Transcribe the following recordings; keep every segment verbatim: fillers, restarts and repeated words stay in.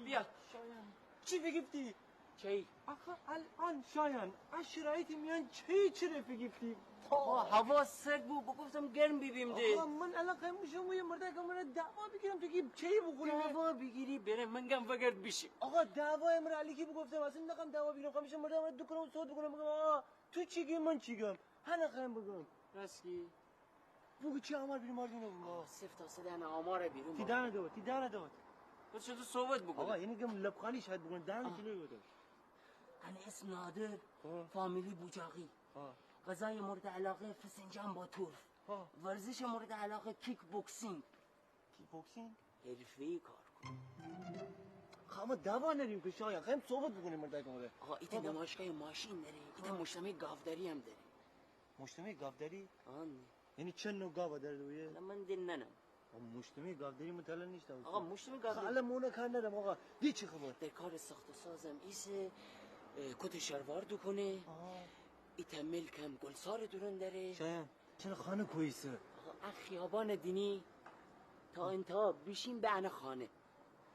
بیا. چی فیگیفتی؟ چی؟ آخه الان شایان، ا شرایطٚ میان چی، چره فیگیفتی؟ آقا، هوا سرد بو، بوگفتم گرم بیبیم ده. آقا، من الان خوایم بشم و یه مردأ که مره دعوا بیگیرم، تو کی چی بوخوری؟ دعوا بیگیری بره، من گم وگرد بیشی. آقا، دعوا امره الکی بوگفتم، اصلاً نخوایم دعوا بیگیرم، خوایم بشم مردأ مره دوکونم و صحبت بوکونم، بگم آقا، تو چی گی، من چی گم؟ هنه خوایم بگم. راست گی. بوگو چی آمار بیریم مردم بوگو. آه، صفر تا صد انه آمار بیرون. تی دهنه دوت، تی دهنه دوت. بس چطور صحبت بوکونی؟ آقا، یعنی گم لبخانی شاید بوکونم، دهنه چی نویوتم؟ انه اسم نادر، فامیلی بوجاقی. غذای مورد علاقه فسنجان با تورف. ورزش مورد علاقه کیک بوکسینگ. کیک بوکسینگ؟ حرفه‌ای کار کون. خامه دعوا نریم که شایان، خوایم صحبت بوکونیم مردأی که مره. آقا، ایته نمایشگاه ماشین دره، ایته مجتمع گاوداری هم دره. مجتمع گاوداری؟ آن. یعنی چند نوع گاو دره دویه؟ حالا من ده ننم. آقا، مجتمع گاوداری من تا الان نیشتم. آقا، مجتمع گاوداری. خاله مونه کار ندارم آقا. دی چی خبر؟ در کار ساخت و سازم ایسه، اه، کت و شلوار دوکونه. آها. ایته ملکم گلسار دورون دره. شایان، چره خانه کویسه؟ آقا، ا خیابان دینی تا انتها بیشیم به انه خانه.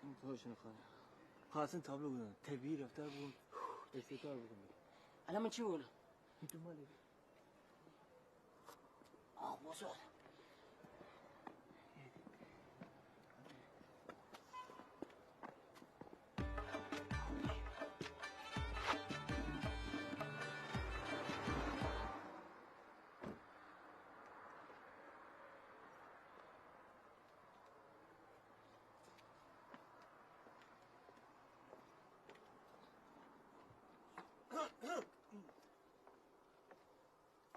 انتها شنه خانه. خاصن تابلو بودن. طبیعی رفتار بوکون. دستکار بوکون. الان من چی بوکونم؟ آه، بزرگ.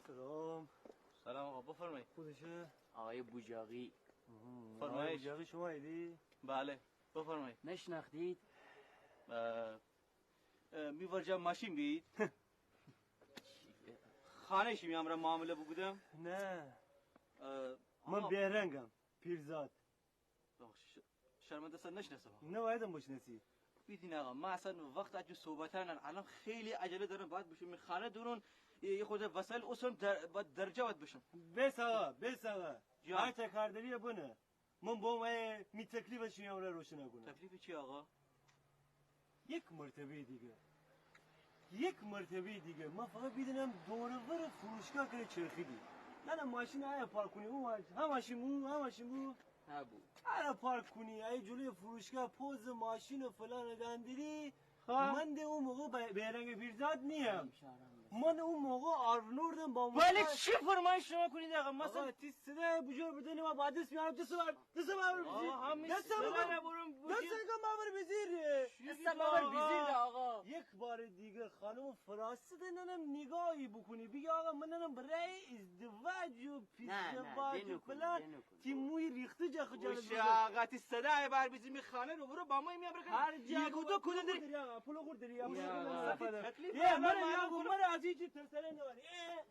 سلام. سلام آقا، بفرمایید. خودشه؟ آقای بوجاقی. آها، فرمایش. آقای بوجاقی شما ایدی؟ بله، بفرمایید. نشناختید؟ اه، اه، می ورجه ماشین بید. خانه شیمی امره معامله بوکودم؟ نه. اه، من آقا. بهرنگم، پیرزاد. ببخشید، ش-، شرمنده سر نشناسم. نه، وایدم بشناسی. بیدین آقا، ما اصلاً وقت اجور صحبتان نارم. الان خیلی عجله دارم، باید بشم خانه دورون، یه، یه خورده وسایل اوسم در، باید درجا باید بشم. بس آقا، بس آقا. جان. هر چه کار داری بنه. من بوم می تکلیف شیمی امره روشن کونم. تکلیف چی آقا؟ یک مرتبه دیگه. یک مرتبه دیگه. من فقط بیدینم دور و ور فروشگاه کره چرخیدی. نه، نه، ماشین ایه پارک کونی، او ماش-، ها ماشین بو، ها ماشین بو. ها بو. ایه پارک کونی، ایه جلوی فروشگاه پوز ماشین و فلان دندیدی. ها. من ده او موقع ب-، بهرنگ پیرزاد نیم. من او موقع آرنولدم با موقع. ولی چی فرمایش شما کونید آقا؟ مثلاً آقا، تی صدای بجور بدنی ما با دست میارم، دست بر، دست بر بزیر. آقا، همین دست بر. صدا نبرم، بجور. دست کن بر بزیر. دست بر بزیر آقا. یک بار دیگه خانم فراسته ننم نگاهی بوکونی. بیگی آقا، من ننم برای ازدواج و پیش نه، نه، ازدواج و دینو کن، فلان. دینو کن. تی موی ریخته جا خجالت بکش. آقا، تی صدای بر بیزی می خانه رو برو با ما میام برکن. هر جا یک و دو کونه دری. پولو خور دری، پولو خور دری. تکلیف یه، مره، مره از هیچی ترسنه نواری. اه،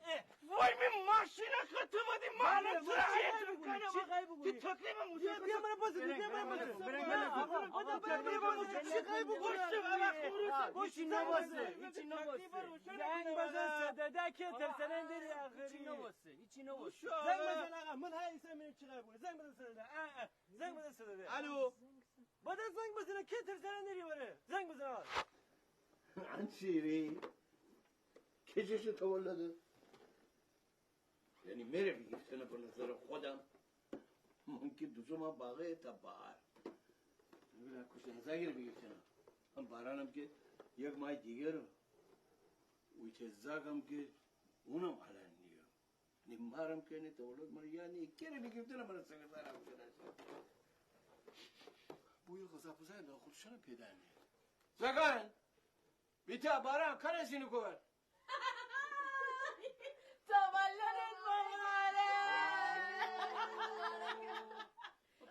اه. وای، می ماشین خطا بودی، ماشین. چی خواهی بگویی؟ تکلیف موسی. بیا، بیا، مره پس، بیا، مره پس. چی خواهی بگویی؟ هیچی نبوسته، هیچی نبوسته. زنگ بزن صدا ده که ترسنه دری آخری. هیچی نبوسته، هیچی نبوسته. زنگ بزن آقا، من هر ایسا می‌رم چی خواهی بگویی. زنگ بزن صدا ده. اه، اه. زنگ بزن صدا ده. الو. بده زنگ بزنه، کی ترسنه دری وره؟ زنگ بزن آقا. انچیری. کی جشن تولده؟ یعنی مره بیگیفتنه به نظر خودم. من که دو سه ماه باقی تا بهار. ببین، کشته هزاگی ره بیگیفتنه. هم بهارانم که یک ماه دیگر. اویته زاکم که اونم الان نیه. نیم مارم که نه تولد مره یا نه، کره بیگیفتنه مره سگردار هم کنه. بوی غذا پزای ناخودشانه پیدا نیه. زاکان! بیتا باران کره زینو کن. تولدت مبارک.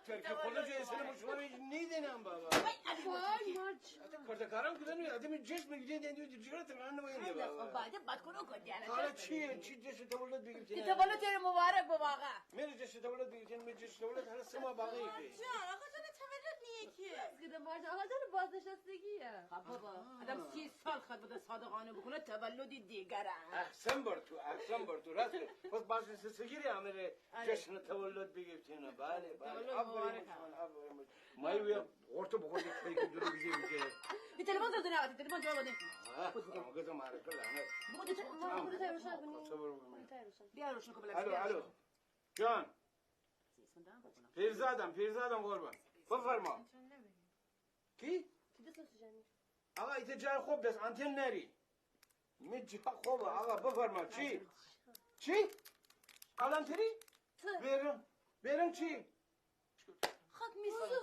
ترکی خلوص اسلام شما رو هیچ نیدینم بابا. وای، علی وای، ماچ. حتی کارتکارم کودن آدمی جشن می‌گیرین، یعنی دیگه ترانه نمی‌گین بابا. بعد بد کنو کن دیگه. حالا چیه؟ چی جشن تولد بگیم؟ تی تولد تره مبارک بابا آقا. مره جشن تولد بگیم، مره جشن تولد هر سه ماه باقی که. جان، آقا جان، تولد نیه. کیه؟ از گده مارجان، آقا جان بازنشستگیه. خب بابا، آدم سی سال خد بده صادقانه بوکونه، تولدی دیگره. احسن بر تو، احسن بر تو، راست گه. پس بازنشستگی ره امره جشن تولد بیگیفتینه. بله، بله. تولد مبارک. آفرین بر شما، آفرین بر شما. مایه ویا قورتو بخور، ده کیک درو بیگیریم که. ای تلفن زنگ زنه، تی تلفن جواب بده. ها، بگو ده. بگو ده، معرکه لعنت. بگو ده، چه؟ بگو ده، روشن کنی. صبر بکن. بگو ده، روشن. بیا روشن کن، بلا. الو، الو. جان. پیرزادم، پیرزادم قربان. بفرما. کی؟ آقا، ایته جای خوب دس، آنتن نری. می جا خوبه، آقا، بفرما. چی؟ چی؟ الان تری؟ بیرون. بیرون چی؟ خاک میسه.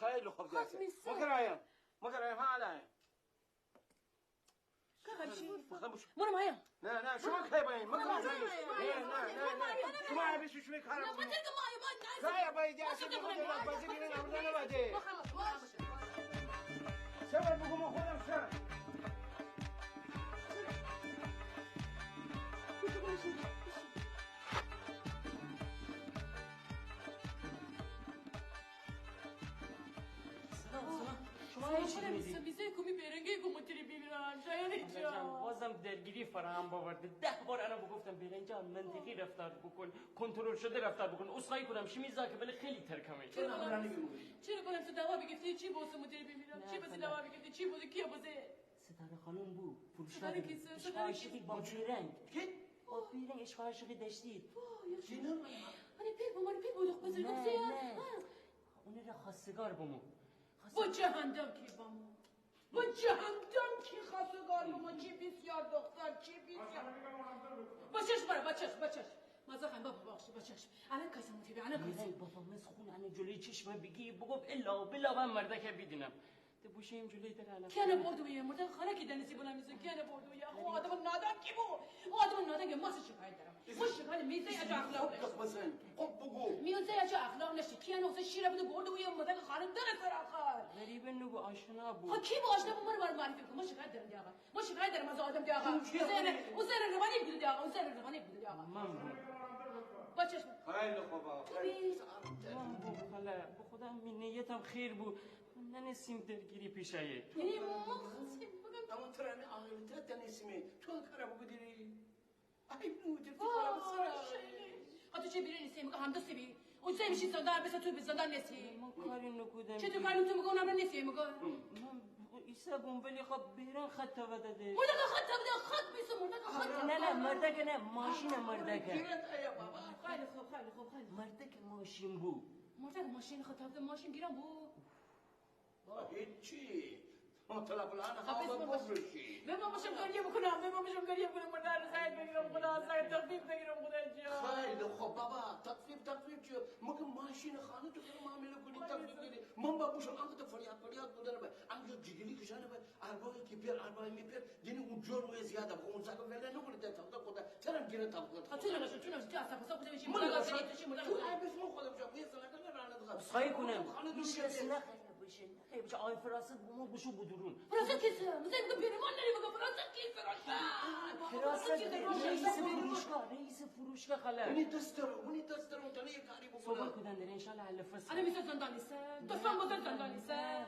خیلی خوب دس. خاک میسه. مکرایم. مکرایم، ها، الان. مره مایم. نه، نه، شما کی باین؟ مره مایم. نه، نه، نه، نه. شما همیشه شما کار بکنید. کار باید، یا اصلاً بازی کنید، بازی کنید، نبوده، نبوده. صبر بکن، من خودم شم. سلام، سلام. شما سلام، چی می‌دی؟ سلام، بیزه کومی بیرنگی کو متری بیمیران، شایانی جان. بازم درگیری فراهم باورده. ده بار انا بگفتم بیرنگ جان، منطقی رفتار بکن، کنترل شده رفتار بکن. عذرخواهی کنم، شیمی زاکه بله خیلی ترکمه. چرا؟ چرا کنم؟ تو دعوا بیگیفتی چی بوسه متری بیمیران؟ چی بوسه دعوا بیگیفتی؟ چی بوسه؟ کیه بوسه؟ ستاره خانم بو، فروشگاه. ستاره کیسه؟ ستاره کی؟ عشق عاشقی با بیرنگ. کی؟ با بیرنگ عشق عاشقی داشتید. وای، یخ. چی نه؟ هنی پیر بمو، پیر بودوخ بزرگ. نه، نه. اونه را خواستگار بمو. با جهندم کی بمو؟ با جهندم کی خواستگار بمو؟ چی بسیار دختر، چی بسیار. بچش برا، بچش، بچش. مزه خان بابا، ببخشی، بچش. الان کسم تیبی، الان کسم. بابا، مس خون انه جلوی چشم بیگی، بگفت الا بلا من مردکه بیدینم. ده بوشیم جلوی در الان. کیانه بردویه؟ مردکه خانه کی دنیسی بلا میزه، کیانه بردویه؟ او آدم نادان کی بو؟ او آدم نادان کی؟ من شکایت دارم. من شکایت، میزه اجا اخلاق نشتی. خب بگو. میزه اجا اخلاق نشتی. کیانه اوسه شیره بده بردویه مردکه خانه در سر آخر. غریبه نگو، آشنا بو. خب کی بو آشنا بو؟ مره، مره معرفی کن. من شکایت دارم ده آقا. من شکایت دارم از آدم ده آقا. او زنه، او زنه روانی بوده ده آقا. او زنه روانی بوده ده آقا. من بو. بچش. خیلی خوب آقا. من بو، خاله. به خدا می نیتم خیر بو. ننسیم درگیری پیش آیه. یعنی ما خواستیم بگم. اما ترا می عاقل‌تر دنسیمی. تو کارا بگو دیری. ای بو، دل تو خراب سر. خب تو چی بیرون نیستی؟ مگه همدستی بی؟ او زن میشی زندان، بس تو به زندان نیستی. من کاری نکودم. چی تو کاری نکودی؟ مگه اونم نیستی مگه؟ من ایسه بوم، ولی خب بیرون خط وده ده. مردکه خط وده، خط بیسه مردکه خط. نه، نه، مردکه نه، ماشین مردکه. خیلی خوب، خیلی خوب، خیلی خوب. مردکه ماشین بو. مردکه ماشین خط وده، ماشین گیران بو. هیچی. مطلب الان خب، خواب بفروشی. من باشم گریه بکنم، من باشم گریه بکنم، من در سعی بگیرم، خدا سعی تخفیف بگیرم، خدا جان. خیلی خوب بابا، تخفیف، تخفیف چیه؟ مگه ماشین خانه تو کره معامله کنی، تخفیف بدی؟ من با بوشم، انگه تو فریاد، فریاد بودنه با، انگه جیگلی کشانه با، اربای کی پیر، اربای می پیر، دینی اون جور و زیاده، اون زاکه ولا نکنی، تا خدا، خدا، ترم گیره تا خدا. خب، چون نمیشه، چون نمیشه، تو اصلا، اصلا، خدا می‌شه، من ملاقات اصلا، کنی، تو چی ملاقات تو کنی؟ عیبش من خودم شم، یه سنگه نرانه دخواه. عذرخواهی کنم. خانه هیچ کس نخیر بشه، نخیر بشه. آقای فراست بمو بشو بدرون. فراست کیسه؟ مثلاً تو پیرمان نری مگه؟ فراست کی؟ فراست. فراست رئیس فروشگاه، رئیس فروشگاه خاله. اونی دست دره، اونی دست دره، اون تنه یه کاری بکنه. صحبت کودن دره، انشالله حل فصل. انا می‌سه زندانی سه، دستان بزرگ زندانی سه.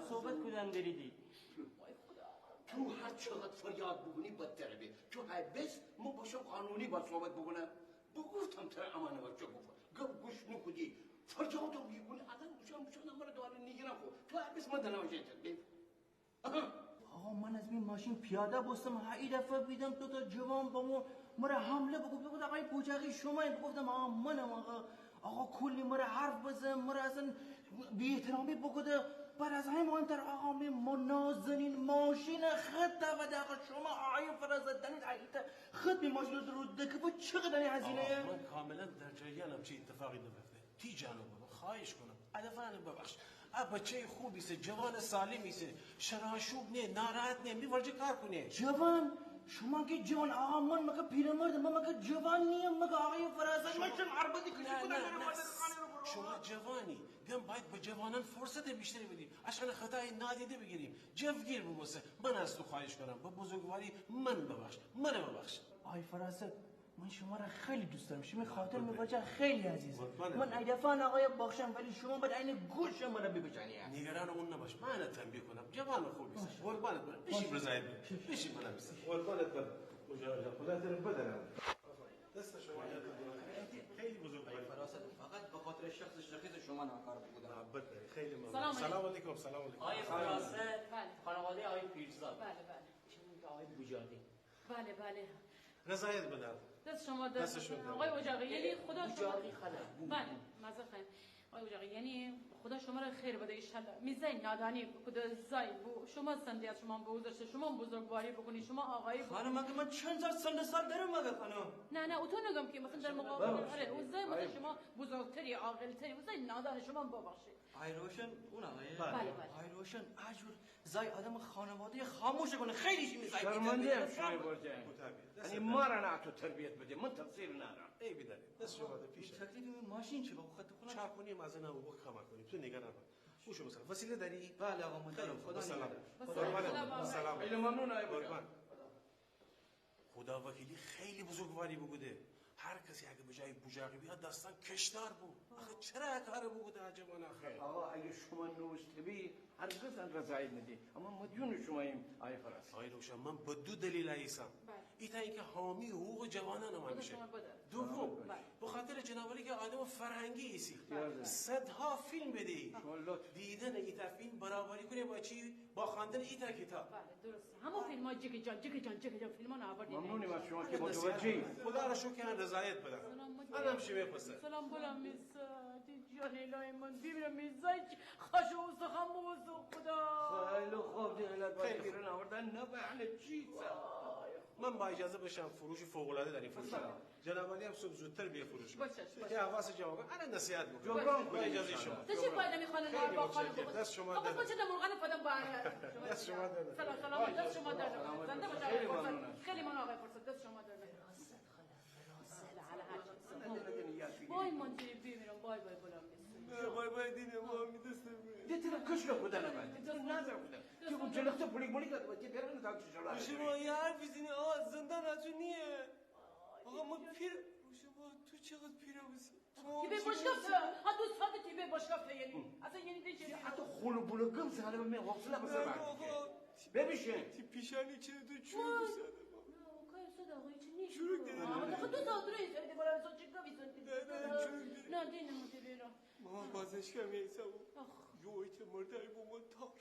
صحبت کودن دره دی. وای خدا. تو هر چقدر فریاد بکنی بدتر به. تو های بس، من باشم قانونی با صحبت بکنم. بگفتم تره امانه و چه گفت. گپ گوش نکودی. فریادم کی کنی، آدم گوشم گوشم مره دواره نیگیرم خو. تو هر بس من دنم جه تر. آقا، من از می ماشین پیاده بوستم، ها، ای دفعه بیدم دو تا جوان با مو، مره حمله بگفت، بگفت آقای بوجاقی شمایی؟ بگفتم آقا منم آقا. آقا کلی مره حرف بزه، مره اصلاً بی‌احترامی بوکوده. بعد از همه مهمتر آقا، می نازنین ماشین خط وده آقا، شما آقای فراست دانید ایته خط می ماشین رو دکفه چقدر دانی هزینه؟ آقا، من کاملاً در جریانم چی اتفاقی نبفته. تی جانو بابا، خواهش کنم. ا دفعه انه ببخش. ا بچهٔ خوبی ایسه، جوان سالمی ایسه، شراشوب نه، ناراحت نه، می ورجه کار کونه. جوان؟ شما کی جوان؟ آقا من مگه پیرمردم؟ من مگه جوان نیم؟ مگه آقای فراست؟ من شم عربدی کشی کودم، مره مردکه خانه رو برو. شما جوانی، دم باید به جوانان فرصت بیشتری بدیم. اشان خطای نادیده بگیریم. جوگیر ببوسه. من از تو خواهش کنم. به بزرگواری من ببخش. من ببخش. آقای فراست، من شما را خیلی دوست دارم. شما خاطر می بچه خیلی عزیز. قربانت من برم. ایدفعه آقای بخشم، ولی شما باید عین گوش من را ببشنی. نگران اون نباش، من تنبیه کنم. جوان خوبی است. باشه. قربانت برم. بشین باشه. رضایت برم. بشین. بشین بالا بشین. قربانت برم. مجاهد جان، خدا تره بدرم. دست شما درد نکنه. خیلی بزرگ. آقای فراست، فقط به خاطر شخص شخص شما ناکار بوده. محبت داری. خیلی ممنون. سلام علیکم. سلام علیکم، سلام علیکم. آقای فراست، بله. خانواده آقای پیرزاد. بله، بله. چه می‌گه آقای بوجاقی؟ بله، بله. رضایت بدم. دست شما درد دست شما نکنه. درد آقای نکنه. بوجاقی، یعنی خدا شما بوجاقی خاله. بله، معذرت خواهیم. آقای بوجاقی، یعنی خدا شما را خیر بده ان‌شاءالله. می زای نادانی بوکوده زای بو. شما سندی از شما بگذشته، شما بزرگواری بوکونی، شما آقایی بوکونی. خانم، مگه من چند هزار سن و سال دارم مگه خانم؟ نه، نه، او تو نگم که مثلاً در مقابل، بله. آره، او زای مثلاً شما بزرگتری، عاقل‌تری، او زای نادان شما ببخشید. آی روشن، اون آقایه؟ بله، بله. آی روشن، آجور زای آدم خانواده خاموش کنه، خیلی شیمی زای شرمنده ام شما برجه. یعنی ما را نه تو تربیت بده، من تقصیر نارم. ای بیداره، دست شما ده پیش. تکلیف می ماشین چی؟ با خود خونه چاکونی مزنه و وقت کما کنی، تو نگران نبا. او شما سر وسیله داری؟ بله آقا، من دارم. خدا نگهدار. سلام. سلام. خیلی ممنون آقای بوجاقی. قربان. خدا وکیلی خیلی بزرگواری بوکوده. هر کسی اگه به جای بوجاقی بیاد، داستان کشدار بو. آخه چرا ا کاره بوکوده عجباً آخه؟ آقا، اگه شما نوشته بی، هرگز ان رضایت ندی. اما مدیون شماییم، آقای فراست. آقای روشن، من به دو دلیل ایسم. بله. ایتا اینکه حامی حقوق جوانانم همیشه. دوم، بله. به خاطر جناب عالی که آدم فرهنگی ایسی. صدها فیلم بده‌ای. دیدن ایتا فیلم برابری کنه با چی؟ با خواندن ایتا کتاب. بله، درسته. همون فیلم‌ها جیگه جان، جیگه جان، جیگه جان، فیلم‌ها آوردی. ممنونیم از شما که متوجهی. خدا را شکر که رضایت بدم. سلامت. الان شیمی پسر. سلام، بلا می سر. تی جان الهی من، بیمیرم می زای خاش و استخوان بوسو خدا. خیلی خوب، دی علت با خیلی. تهران آوردن نه به اهل چی سر. من با اجازه بشم، فروش فوق‌العاده داریم فروش. بفرما. جناب عالی هم صبح زودتر بیه فروش. باشه، باشه. یه حواس جمع کن. الان نصیحت بکن. جبران با اجازه شما. تو چی فایده می‌خوانه؟ خیلی با خانم متشکرم. دست شما درد نکنه. خب، چه دم مرغان فدم با. دست شما درد نکنه. سلام، سلام. دست شما درد نکنه. زنده باشید. خیلی ممنونم. خیلی ممنون آقای فرصت. دست شما درد نکنه. سلام، سلام. وای، من دیگه بیمیرم. بای بای، بلا می سر. نه، بای بای دینه، ما می دست نمیره. دی تره کش که خدا نباید. تو نازم خدا. تو اون جلخت پولیک مولیک داد، تی بیرون تا کش شما. شما یه حرفی زنی، آقا، زندان اتو نیه. آقا، من پیر. شما تو چقدر پیره بسی؟ تی به بشکفته. ها، دو ساعت تی به بشکفته یعنی. اصلاً یعنی دی چه؟ تی حتی خلو بلو گم زنه به می حوصله بسر. ببیشین. تی پیشانی چه تو چوری بسر؟ نه، او کار صد آقایی چی نیست. چوری دیدی؟ آه، دو ساعت رو ایساری دی، بلا سو چی گوی سن. نه، نه، چوری دیدی؟ نه، دی نموده بیرون. ماما بازش کم یه حسابو. آخ. یو ایت مردای بو من تار.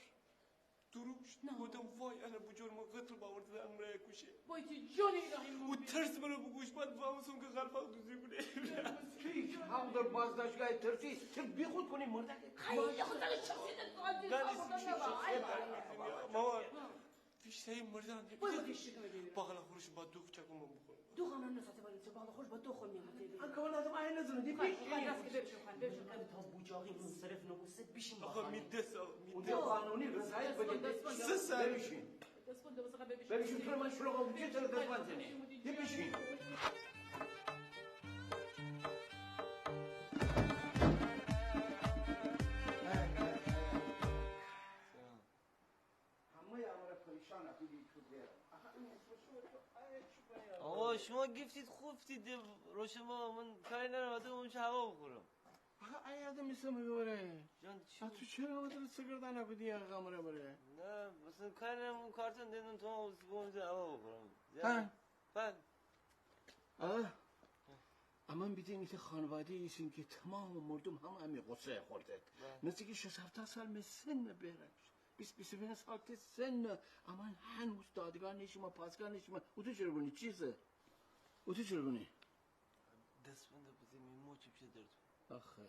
دروشت. نه. گفتم وای، انا بجور من قتل باورده ده، امره کوشه. وای تی جان الهی من. او ترس مرا بکوشت، بعد فهمستم که غرفه دوزی بوده. تو هیچ حق در بازداشتگاه ترسی، تو بیخود کنی مردک. خیلی خود داره شخصیت قاتل. ماما، بیشتری مردن. باقلا خورش با دو کوچک من بخورم. دو خانه نساته ولی چه باقلا خورش با دو خون میمته. ان کمان لازم آیه نزنه دی پیش. خواهی راست که ببشم خان، ببشم خان. تا بوجاقی منصرف نبوسته بیشیم. آقا می دست، آقا می دست. اونجا قانونی رضایت بده. سه ساعت. ببیشین. دست بند بسه ببیشین. ببیشین تو من شلوغ بوجه چرا دست بند زنی؟ دی بیشین. همهٔ امره پریشان اتو بی تو بیرم. آقا این اسم شما تو آیه چی کنی؟ آقا شما گفتید خوفتید، روشن بابا، من کاری نرم، اتو اونجا هوا بخورم. آقا ای آدم ایسا می‌بره. جان چی؟ تو چرا آمده سگردانه بدی آقا امره بره؟ نه، مثلاً کاری نرم، اون کارتون دینم تو اونجا هوا بخورم. ها؟ بله. آقا، امان بیدین ایته خانواده ایسین که تمام مردم هم امی غصه خورده. بله. نزدیک شصت هفتاد سال می سن بیرک. بیست، بیست و پنج سال تی سن، اما هنوز دادگاه نیشیم، پاسگاه نیشیم. او تو چرا گونی؟ چیسه؟ او تو چرا گونی؟ دست بنده بزی می موچی پیش درد. آخه.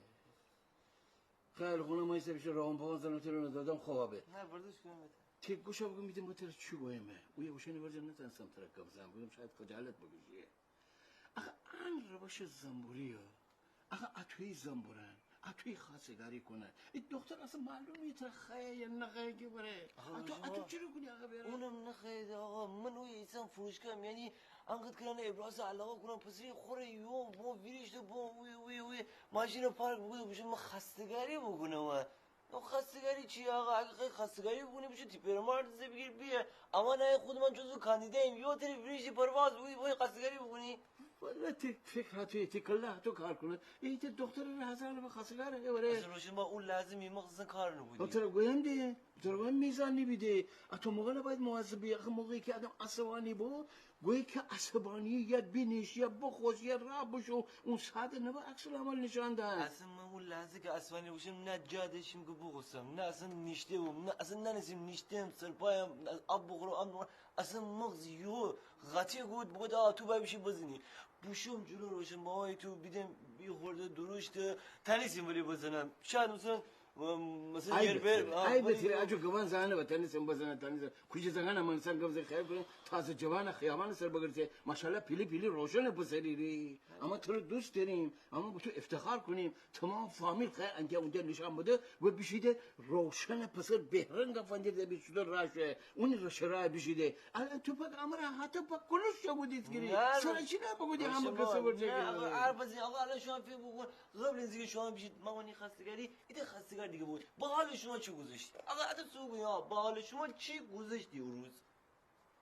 خیلی خونه ما ایسه پیش روان پوان زنم تره ندادم خوابه. نه، برداشت کنم بده. تی گوشه بگو میدیم با تره چی گویمه. او یه گوشه نورجه نتنستم تره گپ زنم. بگم شاید خجالت بکشی. آخه ان روش زنبوری ها. آخه اتویی زنبورن، اتویی خواستگاری کنن. ای دختر اصلاً معلوم نیه تره خایه یا نخایه که بره. آخه اتو، اتو چرا گونی آقا بیاره؟ اونم نخایه ده آقا، من اوی ایسم فروشگاهم، یعنی انقدر کرانه ابراز علاقه کنم، پسری خوره یو بو ویریشته بو اوی اوی اوی ماشین پارک بوکوده بوشو من خواستگاری بکنم. او خواستگاری چی آقا؟ اگه خوایی خواستگاری بکنی، بشو تی پئر مار دسه بیگیر بیه. اما نه، خود من جزو کاندیدایم. یو تری ویریشی پرواز بوی، بوی خواستگاری بکنی. والله تی فکر هتو، تی کله هتو کار کونه. ایته دختر ره هزار نفر خواستگار هه وره. اصلاً روشن بابا، او لحظه می مغز اصلاً کار نوکودی. او تره گویم ده، تره گویم میزان نیبیده. اتو موقع نباید مواظب بی. آخه موقعی که آدم عصبانی بو، گویی که عصبانی یا بینیش، یا بخوس، یا راه بشو، اون ساعت نبا عکس العمل نشان دهه. اصلاً من او لحظه که عصبانی بوشم، نه جا داشتیم که بخوسم، نه اصلاً نیشته بوم، نه اصلاً نانستیم نیشتم، سرپایم، آب بخورم، آب نخورم. اصلاً مغز یهو قاطی کود، بگفت آه تو باید بشی بزنی. بوشوم جلو روشن بابای تو، بیدم یه خورده درشته، تانستیم ولی بزنم. شاید مثلاً، مثلاً ای یه بتره، بر، آه، ای ولی بتره، اجو گبان زنه و تانستیم بزنم، تانستیم. کوچه زنگانه من انسان گب زنه خیر کنیم، تازه جوانه خیابان سر بگرسه. ماشاءالله پیلی پیلی روشنه پسری ری. اما تو رو دوست داریم، اما به تو افتخار کنیم. تمام فامیل خیلی انگه اونجا نشان بده و بیشیده روشن پسر بهرنگ فندیر ده بیشیده راشه. اونی رشه راه بیشیده. الان تو پک امره حتی پک کلوش شو بودی تگیری. نه، سر چی نه بگودی همه کسه ورجه نه، آقا، هر بازی، آقا، الان شما فکر بکن. قبل از اینکه شما بیشید، ما اونی خواستگاری، ایته خواستگار دیگه بود. با حال شما چی گذاشتی؟ آقا، حتی سو بگو، یا با حال شما چی گذاشتی اون روز؟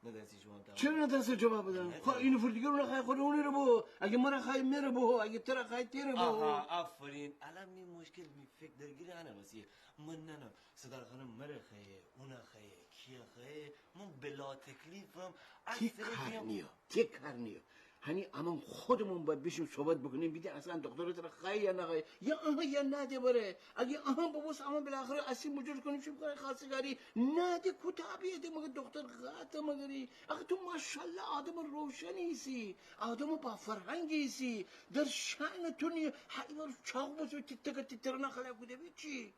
ندانستی شما هم تمام. چرا ندانستی جواب بدم؟ خو اینو فر دیگر اونه خای خود اونی رو بو. اگه مره خای مره بو، اگه تره خای تره بو. آها، آفرین. الان می مشکل، می فکر درگیر انه وسی. من ننم صدر خانم مره خایه، اونه خایه، کیه خایه. من بلا تکلیفم. تی کار نیه، تی کار نیه. هنی امان خودمون باید بیشیم صحبت بکنیم، بیدین اصلاً دختر تره خایه یا نخایه، یا آها یا نده بره. اگه آها ببوس، اما بالاخره اسی مجرد کنیم شیم کار خواستگاری. نده کتابیه ده مگه دختر غاته مگری؟ آخه تو ماشاءالله آدم روشنی ایسی، آدم با فرهنگی ایسی، در شأن تو نیه. هر بار چاقو بسو تیتکه تیتره نخاله کوده بی چی؟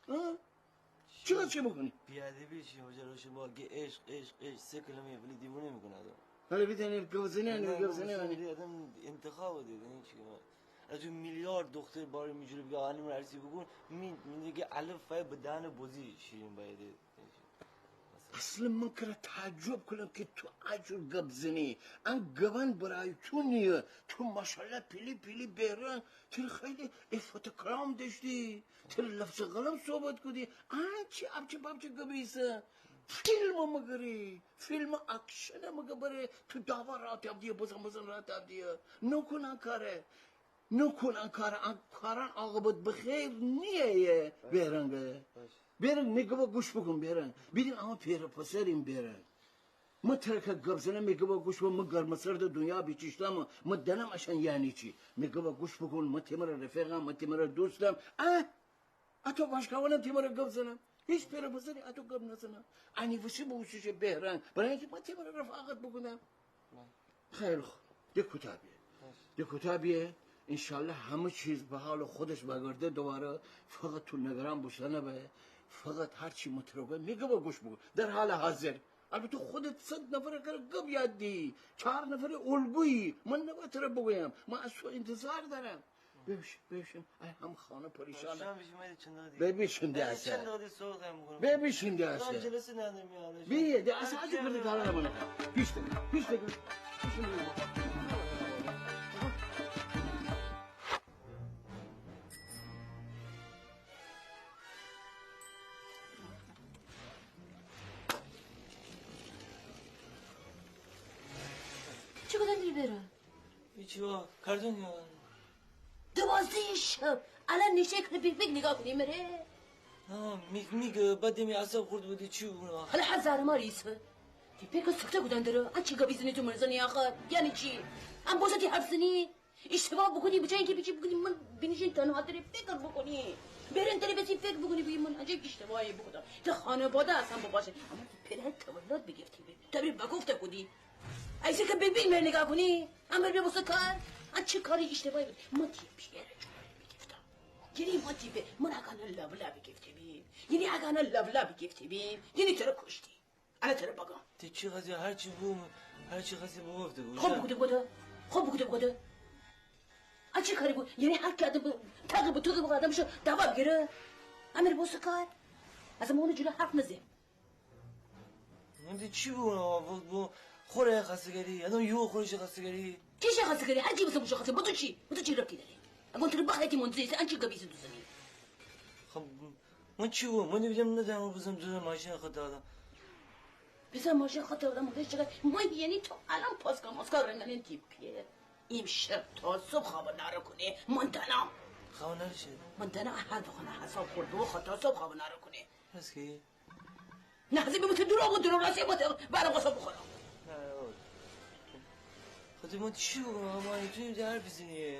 ها؟ چیکار چی بکنی؟ بی‌ادبی چی؟ مجرد شما گه عشق، عشق، عشق، سه کلمه ولی دیوونه می‌کنه آدم. حالا بیدین گوزنه، نه، گوزنه، گوزنه. آدم انتخاب ده، یعنی چی؟ از اون میلیارد دختر باره می‌جوره بگه عالم رو عرضی بکن، می، می دیگه الف فای به دهن بزی شیرین بایده. اصلاً من کره تعجب کنم که تو اجور گب زنی. ان گبان برای تو نیه. تو ماشاءالله پیلی پیلی بهرنگ، تره خیلی عفت و کرام داشتی. تره لفظ قلم صحبت کودی. ان چی ابچه بابچه گبیسه؟ فیلم مگری، فیلم اکشن مگه بره. تو دعوا راه تبدیه، بزن بزن راه تبدیه. نکن ان کاره. نکن ان کارا، ان کارا عاقبت به خیر نیه یه. بهرنگ. بهرنگ، می گبا گوش بکن بهرنگ. بیدین اما پئر پسریم بهرنگ. من تره که گب زنم، می گبا گوش بکن، من گرم‌سرد دنیا بیچیشتم، من دنم اشان یعنی چی. می گبا گوش بکن، من تی مره رفیقم، من تی مره دوستم. اه؟ اتو باشکاوانم تی مره گب زنم. هیچ پئر پسری اتو گب نزنم. انی وسی بوسوشه بهرنگ. برای اینکه من تی مره رفاقت بکنم. خیلی خو. ده کوتا بیه. ده کوتا بیه. انشالله همه چیز به حال خودش بگرده دوباره. فقط تو نگران بوشته نبه. فقط هر چی من تره گم، می گبا گوش بکن. در حال حاضر. البته خودت صد نفر کره گب یاد دی. چار نفر الگویی. من نبا تره بگویم. من از تو انتظار دارم. ببیشین، ببیشین. ای هم خانه پریشانه. ببیشین ده اسه. ببیشین ده اسه. بیه ده اسه. اجو کرده کارا نمانه. پیش ده، پیش ده. چی کودن دری بره؟ هیچی با، کارتون نگاه. دوازده شب. الان نشته کنه بیگ بیگ نگاه کنی مره؟ نه، میگ میگ، بعد می اعصاب خورد بودی، چی بگم؟ حالا هزار مار ایسه. تی پئر که سکته کودن دره. ان چی گبی زنی تو مره زنی آخر؟ یعنی چی؟ ان بوسه تی حرف زنی؟ اشتباه بکنی، به جای اینکه بیچی بکنی من بینیشین تنها تره فکر بکنی. برین تره بسی فکر بکنی، بگی من عجب اشتباهی بکودم. تی خانواده اصلاً بباشه. اما تی پئر تولد بیگیفتی بی. تبری بگفته کودی. ایسه که بیگ بیگ مره نگاه کنی، امر بیا بوسه کار. ان چی کاری اشتباهی بود؟ من تی پئر جلو بیگیفتم. یعنی من تی پئر، من اگانه لبلا بیگیفتی بیم. یعنی اگانه لبلا بیگیفتی بیم. یعنی تره کشتی. الان تره بگم. تی چی خواستی؟ هر چی بگم، هر چی خواستی بگفته بگو. خب بگو ده بگو ده. خب بگو ده بگو ده. ان چی کاری بود؟ یعنی هر کی آدم ب-، تاقی به توقی بگه آدمشو دعوا بیگیره؟ امر بوسه کار. از اما اونو جلو حرف نزه. من ده چی بگم آقا؟ بو، بو، خوره خواستگاری، آدم یو خورش خواستگاری. چی شه خواستگاری؟ هر چی بسه بوشه خواستگاری. به تو چی؟ به تو چی ربطی داره؟ اگه اون تو رو بخیتی منتظر ایسه، ان چی گبی ایسه دوزنی؟ خب، من چی بگم؟ من ده بیدم ندارم، بزنم دوزنم ماشین خود دادم. بزن ماشین خود دادم، بودش چقدر؟ من یعنی تو الان پاسکا ماسکا رنگانه تی پئر. ایمشب تا صبح خواب ناره کونی. من دانم. خواب ناره چی؟ من دانم هر دو خانه حساب خورده و خود تا صبب خواب ناره کونی. راست گی؟ نه، هسه بیمو تو دروغ گو، دروغ راستی بوته، برم غصه بخورم. نه، او. خودی من چی بگم؟ اما تو ده حرف بزنی.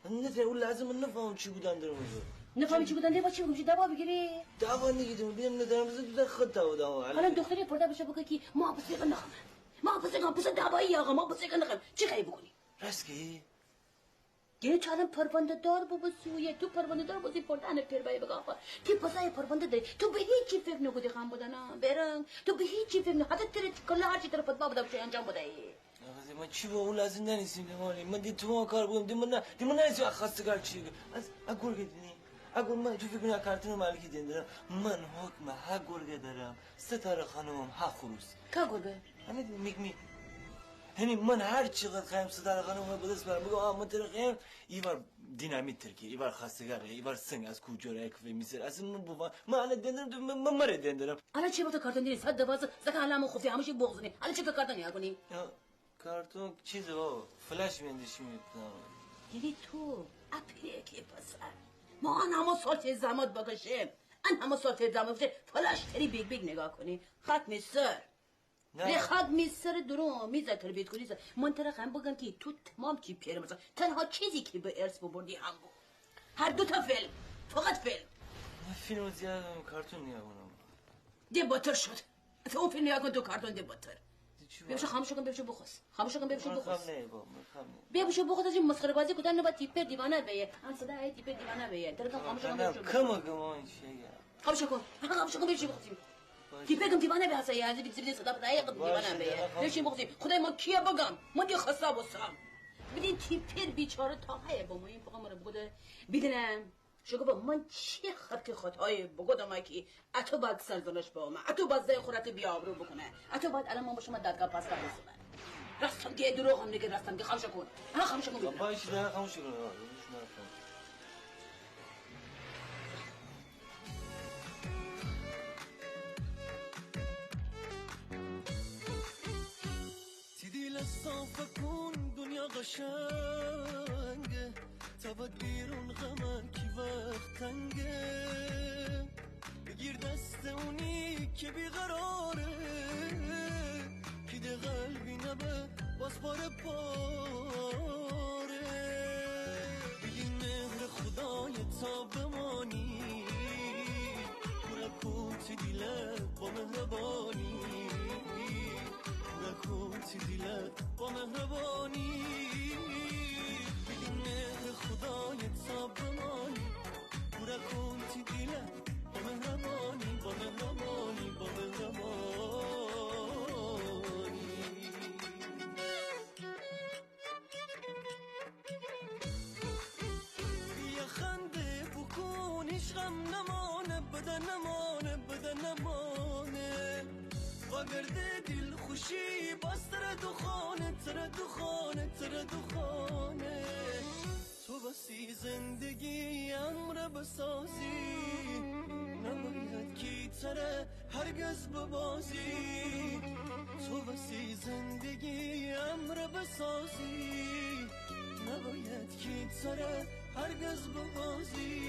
نه، ده او لحظه من نفهمم چی بودن درم اونجا. نفهمی چی بودن درم؟ چی بگم؟ چی دعوا بگیری؟ دعوا نگیدم، بیدم ندارم، بزن تو در خود دعوا دعوا. حالا دختری پرده بشه بگه کی ما پسه کن نخم. ما پسه کن، پسه دعوایی آقا، ما پسه کن نخم. چی خواهی بکنی؟ راست گی؟ یعنی تو الان پرونده دار ببوسی و یه تو پرونده دار ببوسی پرده انه پیر بایی بگه آقا. تی پسای پرونده داری. تو به هیچی فکر نکودی خان بودنا. برنگ. تو به هیچی فکر نکودی. حتی تره کلا هرچی تره فتوا بدم شوی انجام بدهی. آقا، من چی با اون لحظه ننیسیم دیوانی. من دی تو کار بودم. دی من نه، دی من ننیسیم خواستگار چی. از، اگور گدینی. اگور من تو فکر نکن کارتون مالکی دیندرم. من حکم ها گرگه دارم. ستاره خانمم ها خروس. کا گرگه؟ همین میک میک. یعنی من هر چقدر خوایم ستاره خانم به دست برم، بگم آه، من تره خوایم، ایوار دینامیت ترکی، ایوار خواستگاره، ایوار سنگ از کوجوره، یک فیلم میسر. اصلاً من بوان، من الان دندرم، تو من، من مره دندرم. الان چی وقت کارتون دینی؟ ساعت دوازده، زکه الان من خفتی، همه چی بغض نی. الان چی کارتون نیا کنی؟ یا، کارتون چیزه بابا، فلاش میندشی می‌کنم. یعنی تو، اپیره کی پسر. ما ان همه سال تی زحمت بکشیم. ان همه سال تی زحمت بکشیم. فلاش تری بیگ بیگ نگاه کنی. خط می سر. نه. ره خاک می سر درو میزه تربیت کنی سر. من تره خوایم بگم کی تو تمام چی پیر مثلاً تنها چیزی کی به ارث ببردی هم بو. هر دو تا فیلم. فقط فیلم. من فیلم زیاد کارتون نیا کنم. ده بدتر شد. اصلاً او فیلم نیا کن تو کارتون ده بدتر. بیا بشو خاموش کن، بیا بشو بخوس. خاموش کن، بیا بشو بخوس. بیا بشو بخوس، از این مسخره بازی کودن نبا تیپر دیوانه بیه. ان صدا ای تیپر دیوانه بیه. تره خاموش کن، بیا بشو بخوس. کم کم این چیه؟ خاموش کن. خاموش کن، بیا بشو بخوسیم. تی پئر گم دیوانه به هسه، از بیزی بیزی صدا بدای، گم دیوانه به. بشین بخوسیم. خدای من کیه بگم؟ من دی خسته بوستم. بیدین تی پئر بیچاره تا هیه بموییم، فقط مره بگوده. بیدینم. شو گو با من چی خرکی خطایی بگودم کی اتو بعد سرزنش بومه، اتو بعد زای خورتی بی آبرو بکنه، اتو بعد الان من به شما دادگاه پاسگاه رسونه. راستم گه، دروغم نگه، راستم گه. خاموش کن. ها، خاموش کن، بیدینم. بابا، ایشی داره، خاموش کن. تی دیل صافه کون، دنیا قشنگه، تا بد بیرون غمه کی وقت تنگه. بگیر دست اونی که بیقراره، کی ده قلبی نبه باز پاره پاره. بیدین مهر خدای تا بمانی، پوره کون تی دیله با مهربانی. پوره کون تی دیله با مهربانی. بیدین مهر خدای تا بمانی، پوره کون تی دیله با مهربانی، با مهربانی، با مهربانی. یه خنده بکون، هیچ غم نمانه، بده نمانه، بده نمانه. وگرده دیل خوشی باز تره دوخانه، تره دوخانه، تره دوخانه. تو وسی زندگی امره بسازی، نباید کی تره هرگز ببازی. تو وسی زندگی امره بسازی، نباید کی تره هرگز ببازی.